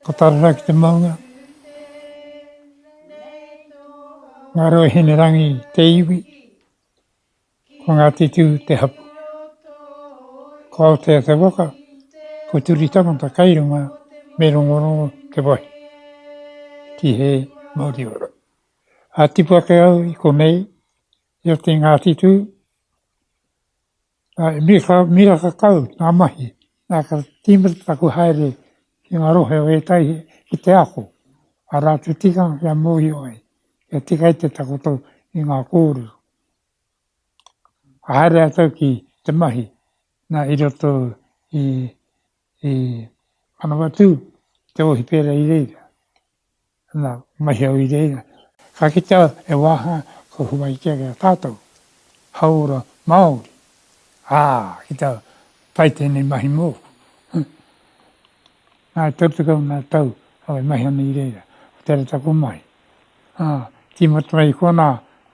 Ko Taranaki te maunga. Ngāruahinerangi te iwi. Ko Ngāti Tū te hapu. Ko Aotea te waka. Ko Turi Tangata kai runga me Rongorongo te wahi. Tihei mauri ora. A tipu ake au i konei, i roto i Ngāti Tū, Ā, miraka, miraka kau ngā mahi. Nā, ka tīmata taku haere ki ngā rohe o ētahi ki te ako, ā rātou tikanga kia mōhio ai, kia tika ai te takoto i ngā kōrero. Ka haere rātou ki te mahi, nā, i roto i, i Manawatū, te ohipera i reira. Nā, mahi au i reira. Ka kitea e wāhanga ko Huaitea ki a tātou, hauora Māori. Ā, ki tā pai tēnei mahi mōku. Nā, e 30 ngā tau au e mahi ana i reira. Ko tērā taku mahi. Ā, tīmata mai i konā,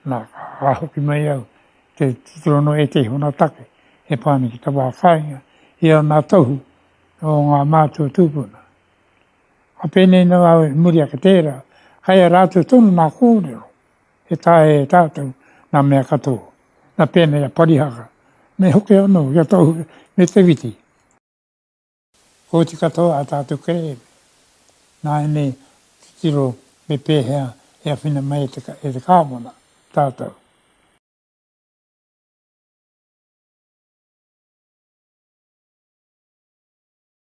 nā, ka hoki mai au te titiro anō ētehi o ngā take e pā ana ki te wā kāinga, i a ngā tohu o ngā mātua tūpuna. Ka pēnei noa au i muri ake tērā, kai a rātou tonu nā kōrero e taea e tātou nā mea katoa. Nā pēnei a Parihaka, me hoki anō kia tohu me Te Whiti. Kōti katoa a tātou kerēme. Nāianei titiro me pēhea e awhina mai e te, e te kāwana tātou.